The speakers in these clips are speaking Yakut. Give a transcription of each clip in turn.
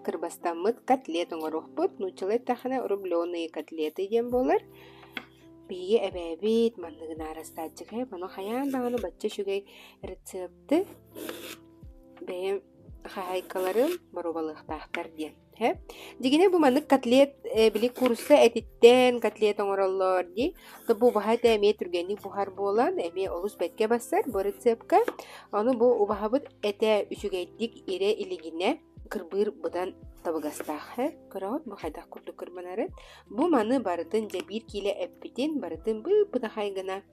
кырбастаммыт котлет оҥоруохпут. Нууччалыы эттэххинэ рубленые котлеты диэн буолар. Биһиги эбээбит манныгын аарастааччыга ону хайаан даҕаны бачча үчүгэй рецепты бэйэм хаһаайкаларым боруобалыахтаахтар диэн. Һэ. Дьигинэ бу маннык котлет били куурусса этиттэн котлет оҥороллор дии. То бу убаһа этэ эмиэ түргэнник буһар буолан эмиэ олус бэркэ бассар бу рецепка. Ону бу убаһабыт этэ үчүгэйдик ирэ илигинэ кырбыыр быдан табыгастаах. Һэ. Көрөҕүт бу хайдах курдук кырбанарын. Бу маны барытын дьэ биир киилэ эппитин барытын быып-бытахай гына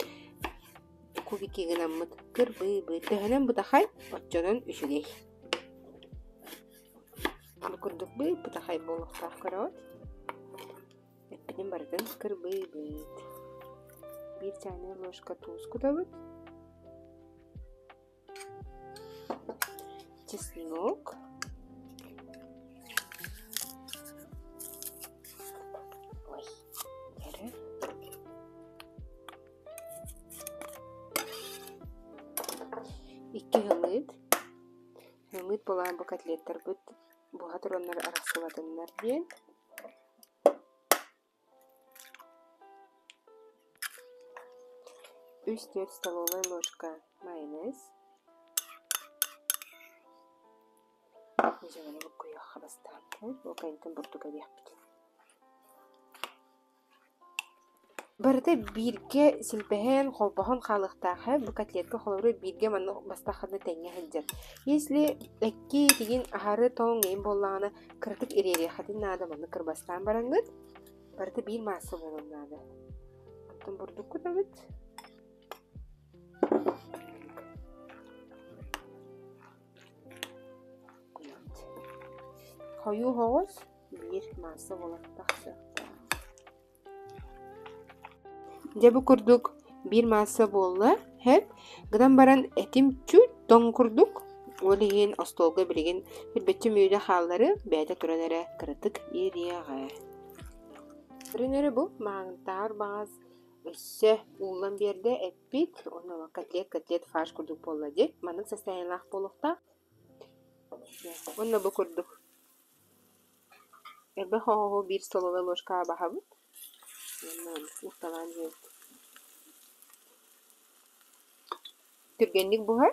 кубики гынаммыт кырбыыбыт. Төһөнөн бытахай, оччонон үчүгэй. Бу курдук быып-бытахай буолуохтаах көрөҕүт. Эппитин барытын кырбыыбыт. Биир чайная ложка туус кутабыт. Чеснок. Ой, эрэ. Икки ылыыт. Ымыыт буолаан бу котлеттарбыт буһа тураннар арахсыбатыннар диэн. Үс-түөрт столовай ложка майонез. Дьэ, буккуйуохха бастаан. Ол кэнниттэн бурдук эбиэхпит. Барыта бииргэ силбэһэн, холбоһон хаалыахтаах ээ. Бу котлетка холобура бииргэ манна бастааххына тэҥҥэ сылдьар. Если экки тигин аһары тоҥ эҥин буоллаҕына, кыратык ириэриэххитин наада, манна кырбастаан бараҥҥыт, барыта биир маасса буолуон наада. Оттон бурдук кутабыт. Хойуу оһоҕос биир маасса буолан тахсыахтаах. Дьэ бу курдук биир маасса буолла, һэп. Гынан баран этим чуть тоҥ курдук, ол иһин остуолга билигин билбэччи мүөлэ хааллары бэйэтэ туран эрэ кыратык ириэҕэ. Көрүн эрэ бу мааҥтаар баҕас өссө ууллан биэрдэ эппит, уонна котлет котлет фарш курдук буолла дии. Маннык состояниелаах буолуохтаах. Уонна бу курдук Элбэх оһоҕу биир столовай ложкаҕа баһабыт уонна усталаан иһэбит. Түргэнник буһар.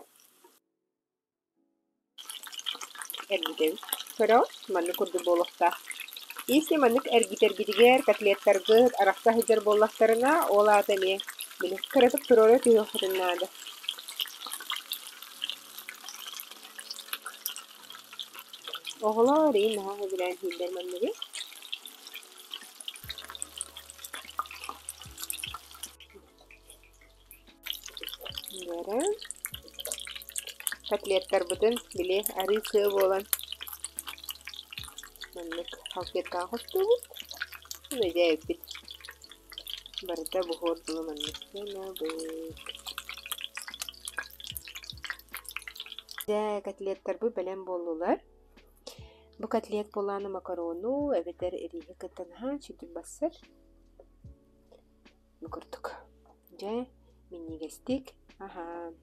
Эргитэбит. Көрөҕүт, маннык курдук буолуохтаах. Если маннык эргитэргитигэр котлеттаргыт арахса сылдьар буоллахтарына, ол аата эмиэ били кыратык туруора түһүөххүтүн наада. Оҕолоор, иин наһаа сөбүлээн иһиллэр манныгы. Бары котлеттарбытын били арыы сыа буолан маннык салфеткаҕа хостуубут. Эдьээйбит барыта буһуор дылы маннык гынабыт. Дьэ, котлеттарбыт бэлэм буоллулар. Бу котлет буоллаҕына макарону эбэтэр ирииһи кытта наһаа үчүгэй барсар. Бу курдук. Дьэ, минньигэстик аһаан.